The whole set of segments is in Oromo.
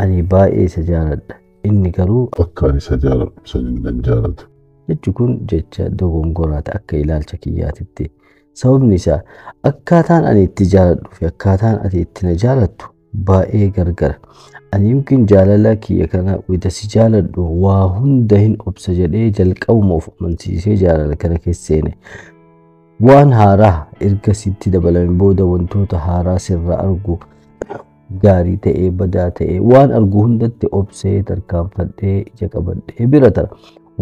Ani baay'ee isa jaaladha. Inni garuu Akka ani isa jaaladhu saniin nan jaalatu. Jechi kun jecha dogongoraati akka ilaalcha kiyyaatitti. Sababni isaa akkaataan ani itti jaaladhuu fi akkaataan ati itti na jaalattu baay'ee gargara. Ani yookiin jaalala kiyya kana wayita si jaaladhu waa hunda hin obsa jedhee jalqabuma of amansiisee jaalala kana keessa seene. Waan haaraa erga sitti dabalame booda wantoota haaraa sirraa argu gaarii ta'ee badaa ta'ee waan argu hundatti obsee tarkaanfadhee ija qabadhee bira tara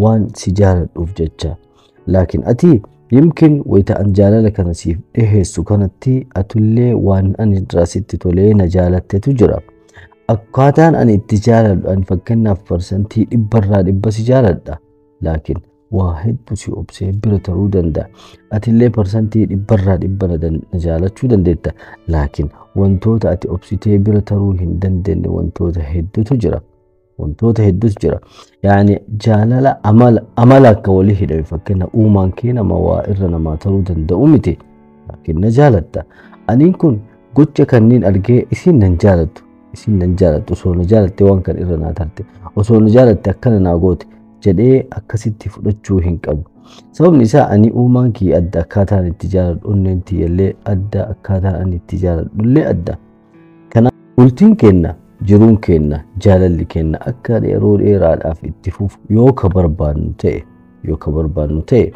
waan si jaaladhuuf jecha. Laakiin ati yimkin wayita an jaalala kana siif dhiheessu kanatti atullee waan ani irraa sitti tolee na jaalattetu jira. Akkaataan ani itti jaaladhu ani fakkeenyaaf 100% si jaaladha. Laakiin waa hedduu si obsee bira taruu danda'a. Atillee 100% na jaalachuu dandeetta. Laakiin wantoota ati obsitee bira taruu hin dandeenye wantoota hedduutu jira. Wantoota hedduutu jira. Yaani jaalala amala akka walii hidhame fakkeenya uumaan kee nama waa irra namaa taruu danda'u miti. Laakiin na jaalatta. Aniin kun gocha kanneen argee isin nan jaalattu. Isin nan jaalattu. Osoo na jaalatte waan kan irra naa tarte. Osoo na jaalatte akkana naa goote jedhee akkasitti fudhachuu hin qabu. Sababni isaa ani uumaan kiyya adda akkaataan itti jaaladhu onneen tiyyallee adda akkaataan ani itti jaaladhullee adda. Kanaaf bultiin kenna, jiruun kenna, jaalalli kenna akka yeroo dheeraadhaaf itti fufu yoo ka barbaannu ta'e, yoo ka barbaannu ta'e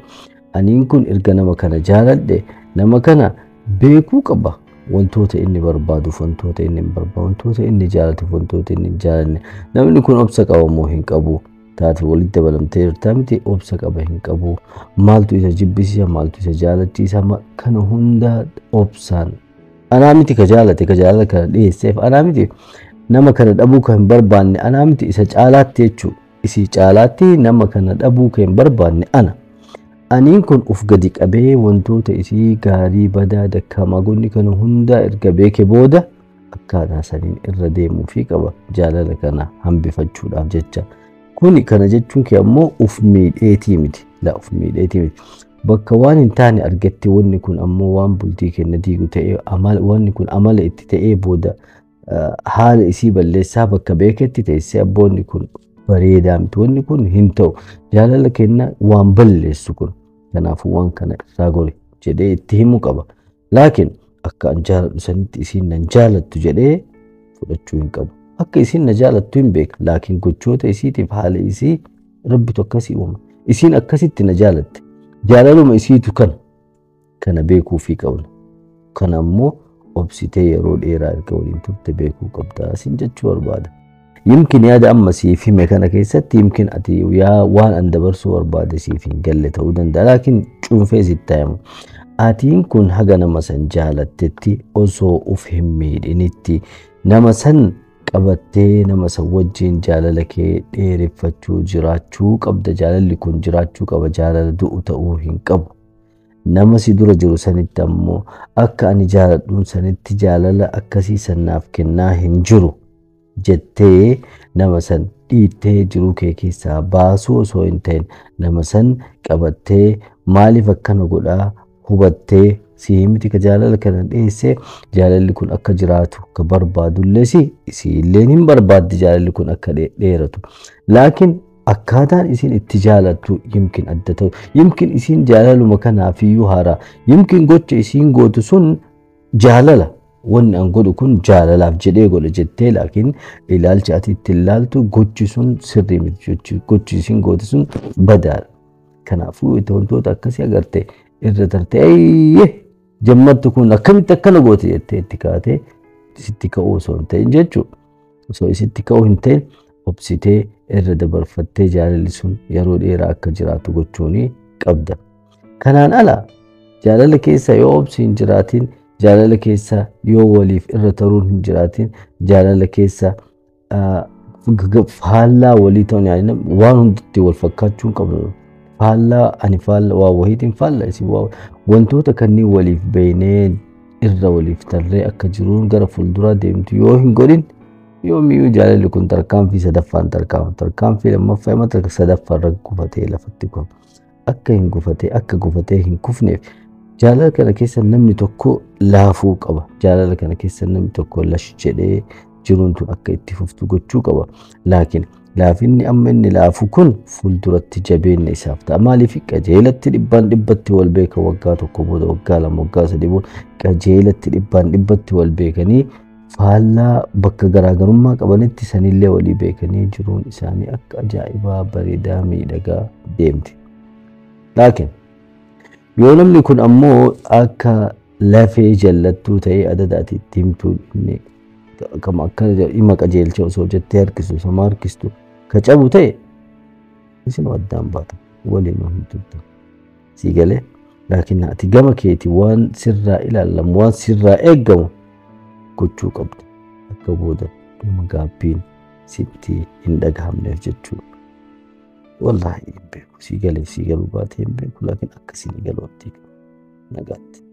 aniin kun erga nama kana jaaladhe nama kana beekuu qaba. Wantoota inni barbaaduuf, wantoota inni hin barbaadu, wantoota inni jaalatuuf, wantoota inni hin jaalanne. Namni kun obsa qaba moo hin qabu? Taate walitti dabalamtee jirta miti obsa qaba hin qabu. Maaltu isa jibbisiisa, maaltu isa jaalachiisa? Kana hunda obsaan. Anaa miti ka jaalate, ka jaalala kana dhiyeesseef anaa miti nama kana dhabuu kan hin barbaanne anaa miti isa caalaatti jechuudha. Isii caalaatti nama kana dhabuu kan hin barbaanne ana. Aniin kun uf gadi qabee wantoota isii gaarii badaa dakkamaa gonni kana hundaa erga beeke booda akkaataa saniin irra deemuufii qaba jaalala kana hambifachuudhaaf jecha. Kuni kana jechuun kee ammoo uf miidheetii miti. La uf miidheetii miti. Bakka waan hin taane argatte wanni kun ammoo waan bultii kenna diigu ta'ee wanni kun amala itti ta'ee booda haala isii balleessaa bakka beeketti teessee abboonni kun bareedaa miti. Wanni kun hin ta'u. Jaalala kenna waan balleessu kun. Kanaafuu waan kana irraa gori jedhee itti himuu qaba. Laakiin akka an jaaladhu sanitti isiin nan jaalattu jedhee fudhachuu hin qabu. Akka isiin na jaalattu hin beeka. Laakiin gochoota isiitiif haala isii rabbitu akkasii uuma. Isiin akkasitti na jaalatte. Jaalaluma isiitu kana. Kana beekuufii qabna. Kana ammoo obsitee yeroo dheeraa erga waliin turte beekuu qabda. Isin jechuu barbaada. Yimkin yaada amma siif hime kana keessatti yimkin ati yaa waan an dabarsuu barbaade siif hin galle ta'uu danda'a. Laakiin cuunfee sitti himu. Atiin kun haga nama san jaalattetti osoo uf hin miidhinitti nama san qabattee nama san wajjin jaalala kee dheereffachuu jiraachuu qabda. Jaalalli kun jiraachuu qaba. Jaalala du'u ta'uu hin qabu. Nama si dura jiru sanitti ammoo akka ani jaaladhuun sanitti jaalala akkasii sannaaf kennaa hin jiru jettee nama san dhiittee jiruu kee keessaa baasuu osoo hin ta'in nama san qabattee maaliif akkana godhaa hubattee si miti ka jaalala kana dhiyeessee jaalalli kun akka jiraatu ka barbaadullee si isiilleen hin barbaaddi jaalalli kun akka dheeratu. Laakiin akkaataan isiin itti jaalattu yimkin adda ta'u yimkin isiin jaalaluma kanaafiyyuu haaraa yimkin gocha isiin gootu sun jaalala wanni an godhu kun jaalalaaf jedhee godha jettee laakiin ilaalcha ati itti ilaaltu gochi sun sirrii miti gochi isiin gootu sun badaadha. Kanaafuu wantoota akkasii agarte irra tartee eeyyee jammattu kun akkamitti akkana goote jettee itti kaatee sitti ka'uu osoo hin ta'in jechuudha. Osoo isitti ka'uu hin ta'in obsitee irra dabarfattee jaalalli sun yeroo dheeraa akka jiraatu gochuun qabda. Kanaan ala jaalala keessa yoo obsi hin jiraatin, jaalala keessa yoo waliif irra taruun hin jiraatin, jaalala keessa faallaa walii ta'uun yaani waan hundatti wal fakkaachuu hin qabnu. Faallaa ani faallaa waa wahiitiin faallaa isin waa wantoota kanneen waliif beeynee irra waliif tarree akka jiruun gara fuulduraa deemtu yoo hin godhin yoomiyyuu jaalalli kun tarkaanfii sadaffaan tarkaanfa tarkaanfii lammaffaa hima sadaffaa irra gufatee lafatti kufa. Akka hin gufatee akka gufatee hin kufneef jaalala kana keessa namni tokko laafuu qaba. Jaalala kana keessa namni tokko lash jedhee Jiruun tun akka itti fuftu gochuu qaba. Laakiin laafinni amma inni laafu kun fuulduratti jabeenya isaaf ta'a. Maaliif qajeelatti dhibbaan dhibbatti wal beekan waggaa 1 booda, waggaa 2, waggaa 3 booda qajeelatti dhibbaan dhibbatti wal beekanii faallaa bakka garaagarummaa qabanitti sanillee walii beekanii jiruun isaanii akka ajaa'ibaa bareedaa miidhagaa deemti. Laakiin yoo namni kun ammoo akka lafee jallattuu ta'ee adada ati itti himtuu inni akkam akka dhimma qajeelcha osoo jettee harkistu sama harkistu ka cabu ta'e isin addaan baata waliin hin turtan. Sii galee laakiin ati gama keeti waan sirraa ilaalamu waan sirraa eeggamu gochuu qabdu akka booda dhuma gaabbiin sitti hin dhagahamneef jechuudha. Wallaahi hin beeku sii galee sii galuu baatee hin beeku laakiin akkasiin galuu abdii qaba. Nagaatti.